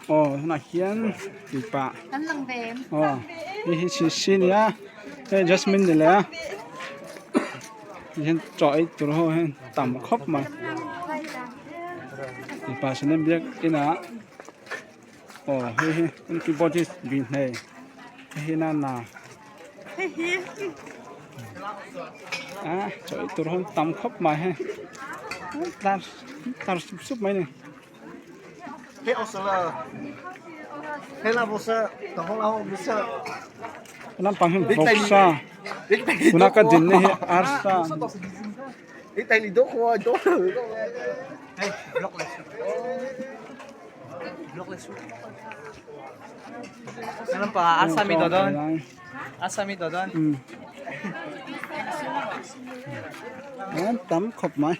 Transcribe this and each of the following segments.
Aw tunah hian mipa aw hei hi sisi a ni a hei jasmine ni leh a tihian chaw ei tur ho hian tam khawp mai mipa sawnin biakin ah aw hei hi keyboard hi bih hnei hei hi nana a chaw ei tur ho tam khawp mai hei tlar tlar sup sup mai a ni. Lampang hi vawksa tuna ka dinna hi arsa an tam khawp mai.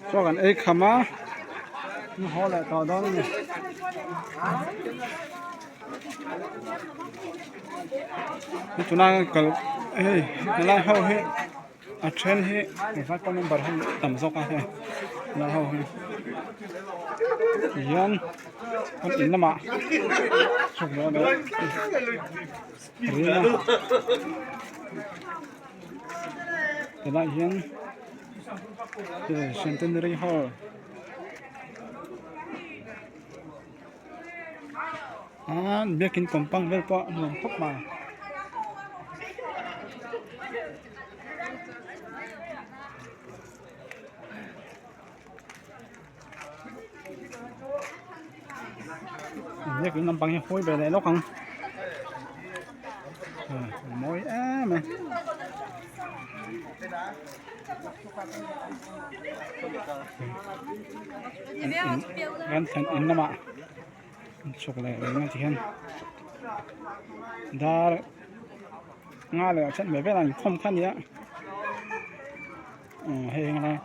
Chaw kan ei kham a an haw leh tawh dawn a ni. Tuna kal hei helai ho hi a then hi vai member ho tam zawk a hei helai ho hi tihian an in lamah chhuk leh ring a helaiah hian centenary hall ah biakin compound vel pawh a nuam khawp mai. Biakin lampang hi hawi ve leh lawk ang a mawi em a kan thlen in lamah an chhuk leh reng a tihian dar nga leh a then ve vel a inkhawm kha a nia hei helai.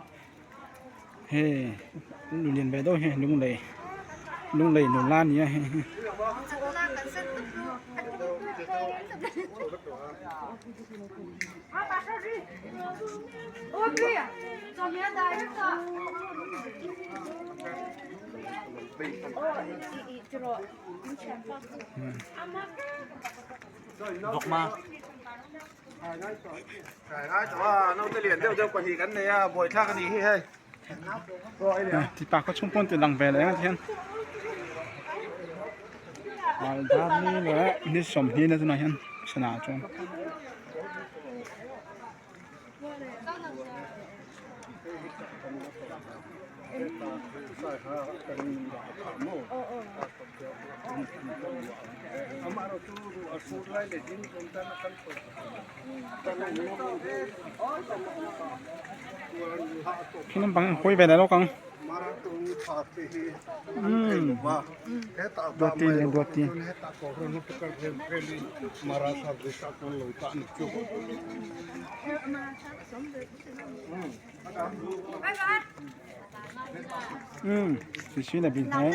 Hei lulian ve deuh hi lunglei lunglei nula a ni a hei hi. Tipa khaw chhung pawn ti lang ve leh ang hian dar ni leh ni sawmhnih na tunah hian sana chuan. Khi lampang hi hawi ve leh lawk ang umm duati leh duati. Umm sisi la bin hle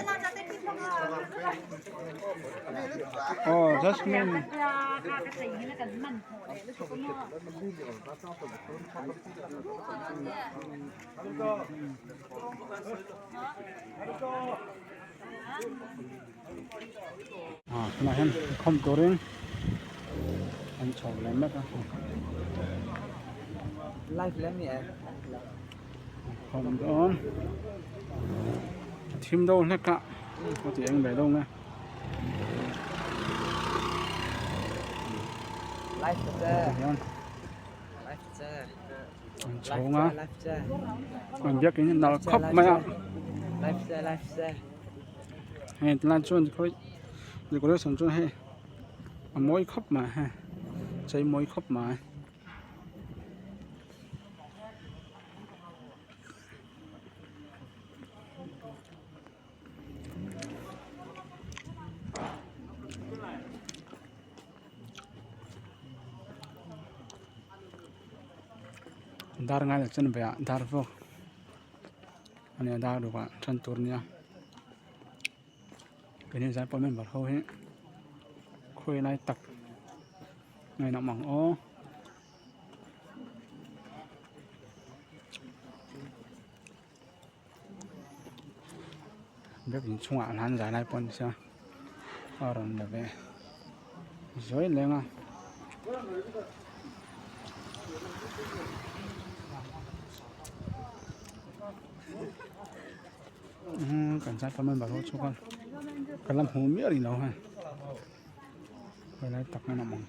aw jasmine ah tunah hian inkhawm turin an chho leh mek a. Inkhawm dawn a thim deuh hlek a a ti eng ve deuh nge. Tihian an chhawng a an biakin a nalh khawp mai a. Hei tilai chuan khawi decoration chu hei a mawi khawp mai hei chei mawi khawp mai. Dar ngai leh chuan veiah dar vawk. A nia dar ruk ah tan tur ania keini zaipawl member ho hi khawi lai tak ngaih nawm ang aw. Biakin chhungah an han zai lai pawh a ni sia a rawn la ve zuai leng a. Umm kan zai pawh member ho chu khan ka la hmu miah rih lo hei helai tak hian a awm ang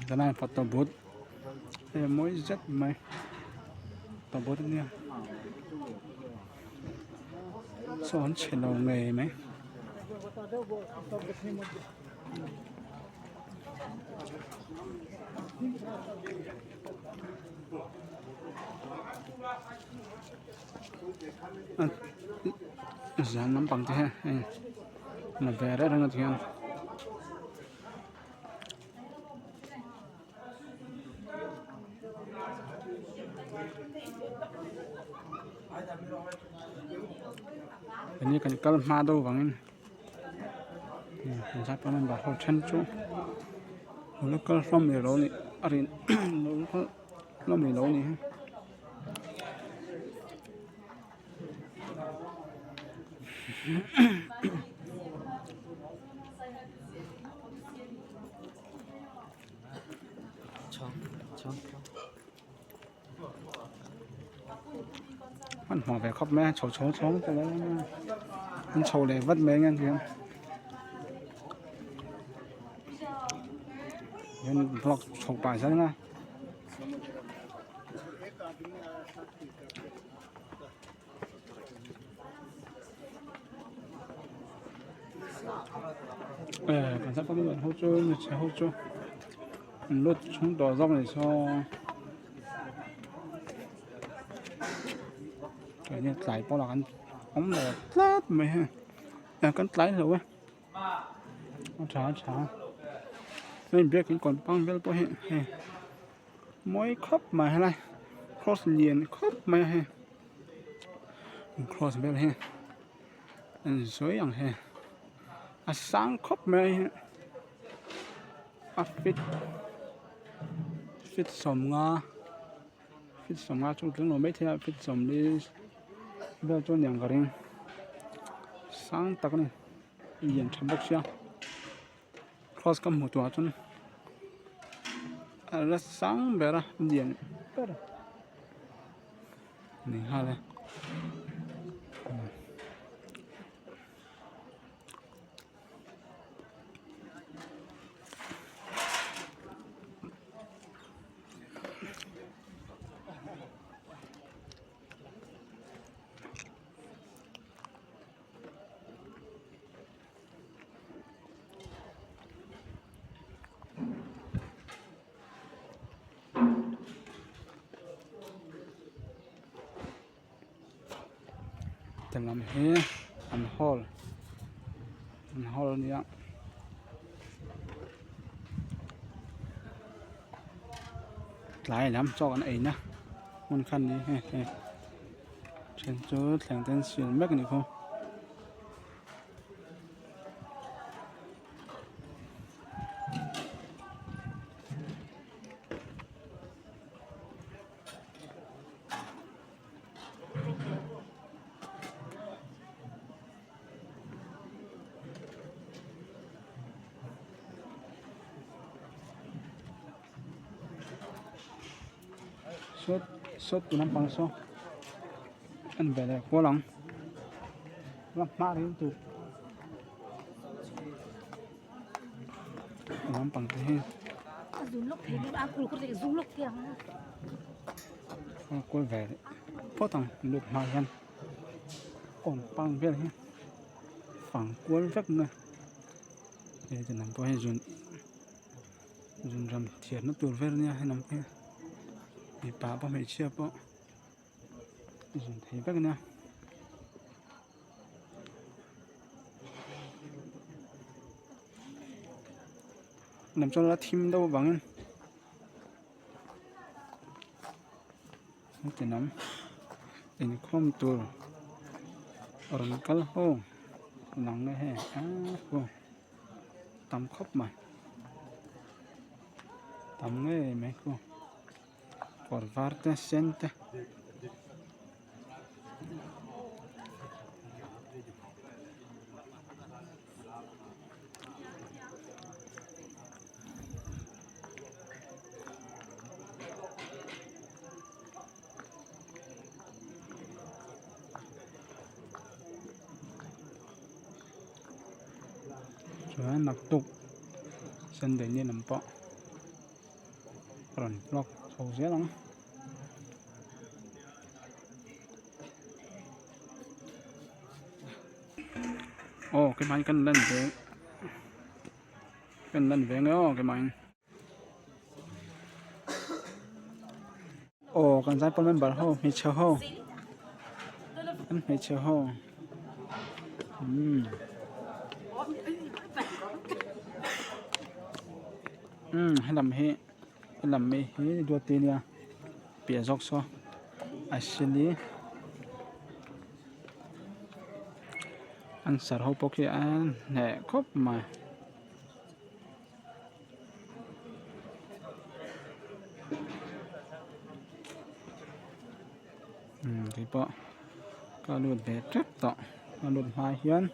helai photo booth hei a mawi zet mai photo booth ania saw an chhe lo ngei mai. Zan lampang te hian hei la ve reng reng a ti hian. Hei kan kal hma deuh vangin kan zai pawh member ho then chu lo kal hlawm leh lo nih a rin lo kal hlawm leh lo nih hi. Hmanhmawh ve khawp mai a chho chho chhawng ta lo a an chho leh vat mai ang hian hian block chho pah zel a. Kan zat pawh ho chu hmeichhe ho chu an lut chhung tawh zawk a ni saw keini tlai pawh lah kan awm lo tlat mai hei kan tlai hlauh e a tha a tha hei biakin kawn pang vel pawh hi hei. Mawi khawp mai helai cross lian khawp mai a hei cross vel hi an sawi ang he a sang khawp mai a hei a fit fit sawmnga fit sawmnga chu tling lo maithei a fit sawmli vel chu a niang ka ring sang tak a ni lian tha bawk sia. Cross ka hmuh turah chuan a la sang ber a lian ber a ni nghal e. Lam hi an hall an hall a nia tlai lam chaw an ei na hmun kha a ni he he then chu thleng te an sil mek a ni khaw. Sawt sawt tih lampang saw en ve leh kual ang la hma reng tur lampang te hi kual ve phawt ang lut hma hian awm pang vel hi fang kual vek mai hei ti lam pawh hi zun. Zunram thiarna tur vel ania he lam hi mipa pawh hmeichhia pawh zun thei vek ania. Lam chuan a thim deuh avangin heti lam inkhawm tur a rawn kal ho lang a hei aaa. Tam khawp mai tam ngei mai khu kawr var te sen te. Chuan naktuk Sunday ni lam pawh rawn vlog chho zel ang. Aw keimah in kan lan ve kan lan ve nge aw keimah in. Aw kan zaipawl member ho hmeichhe ho an hmeichhe ho umm umm helam hi helam mi hi duati ania piah zawk saw a sili an sar ho pawh khi a hneh khawp mai. Umm keipawh ka lut ve tep tawh ka lut hma hian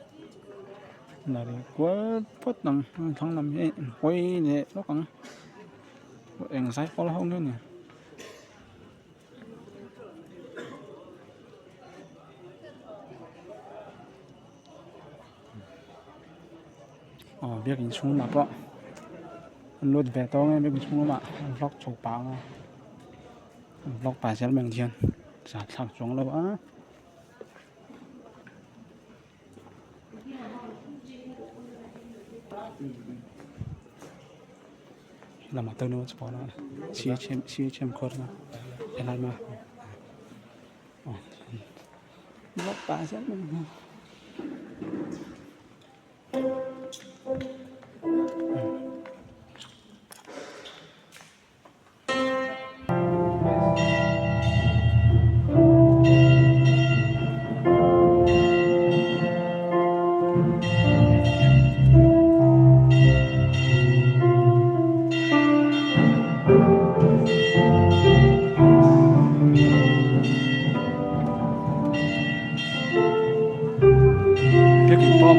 la ri kual phawt ang thlang lam hi a hawi leh lawk ang eng zai pawl ho nge ni. Aw biakin chhung lamah pawh an lut ve tawng e biakin chhung lamah an vlog chho pah ang a an vlog pah zel mai ang hian zahthlak chuang lo a. Lamah te nu chu pawh CHM khawr na helai ma. Vlog pah zel mai ang hian. Biakin pawh.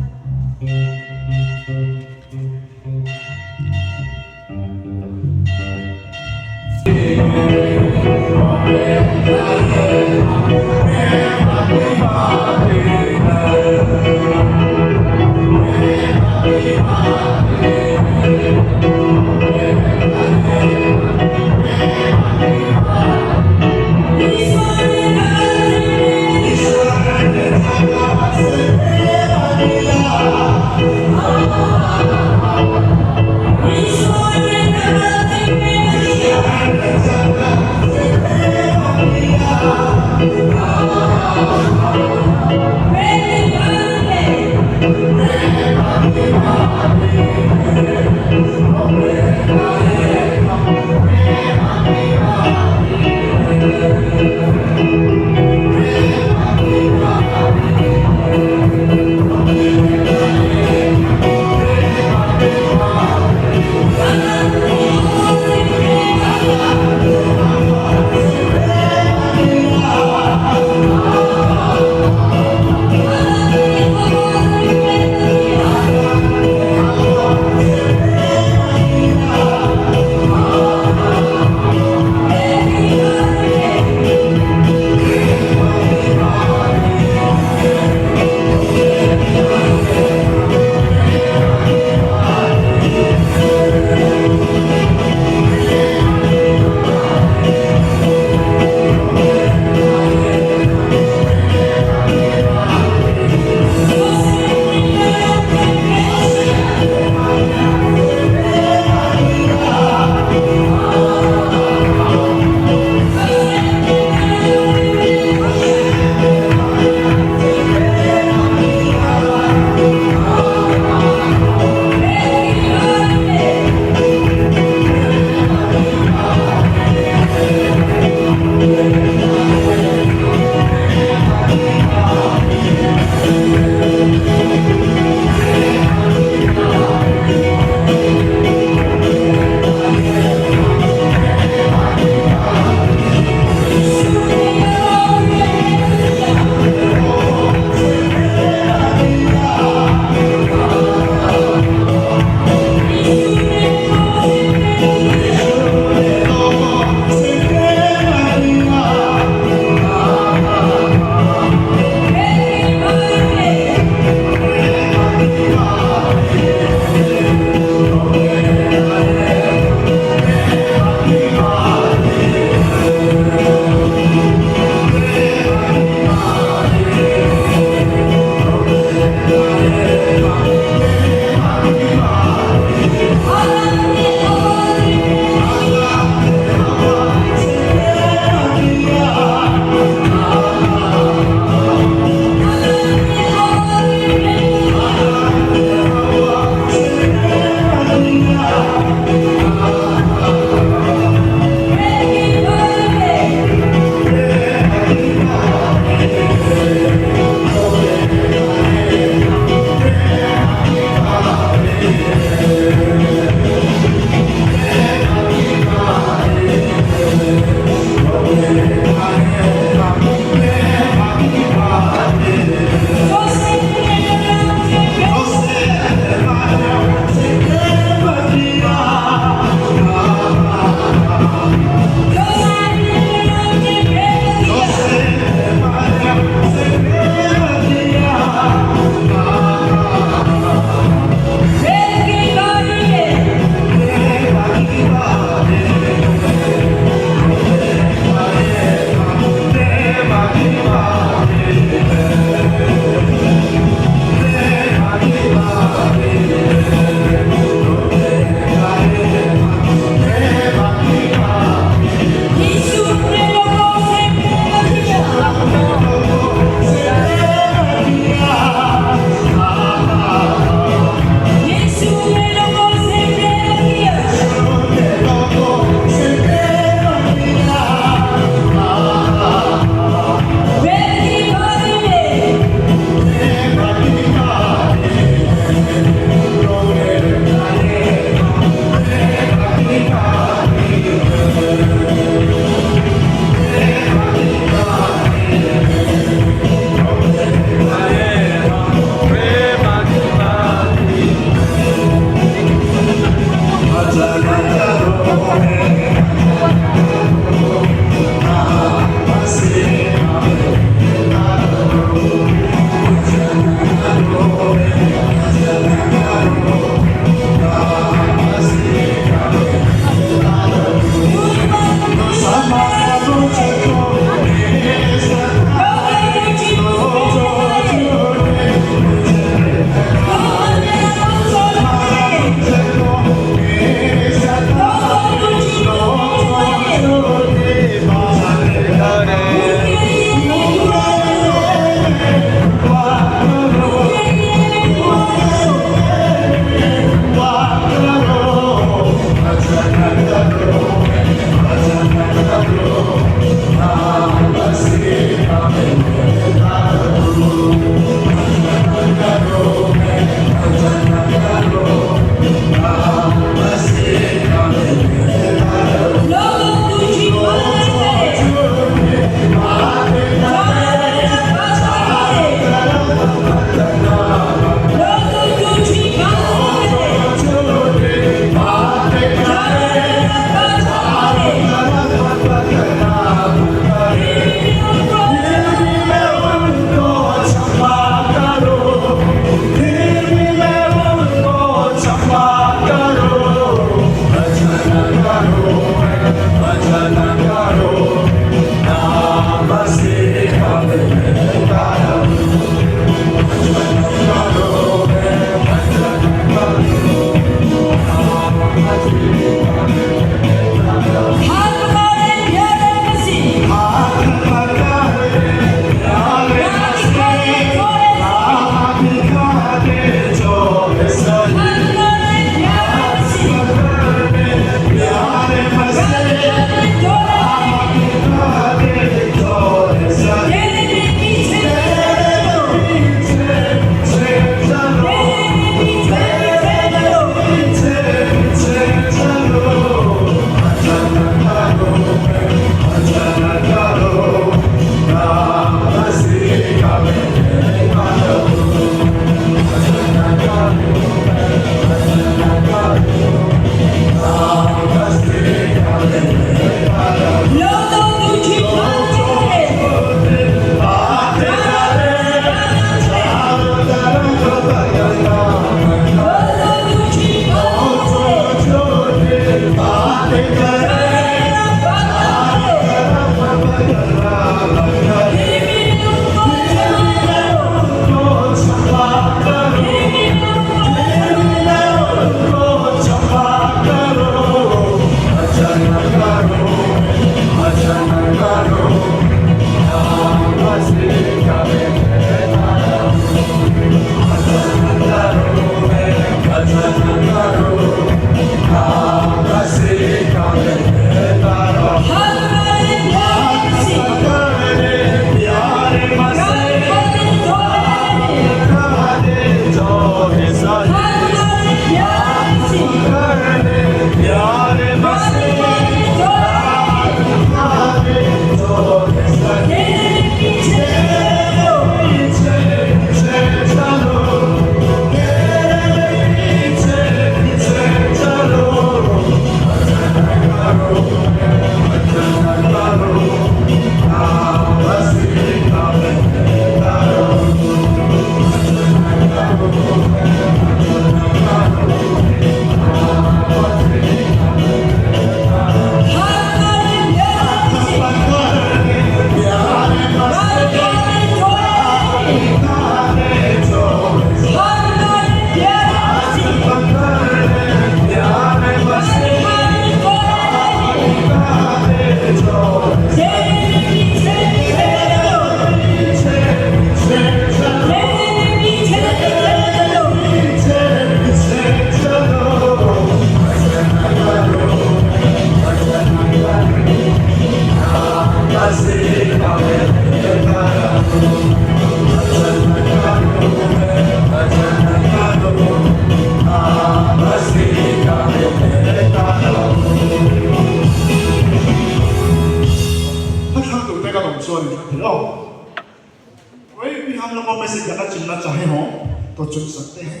तो चुन सकते हैं।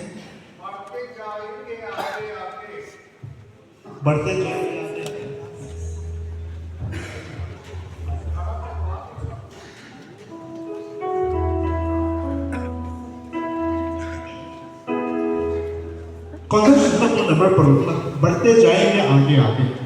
बढ़ते जाएंगे आगे। कौन सा शब्द नंबर पर बढ़ते जाएंगे आगे आगे।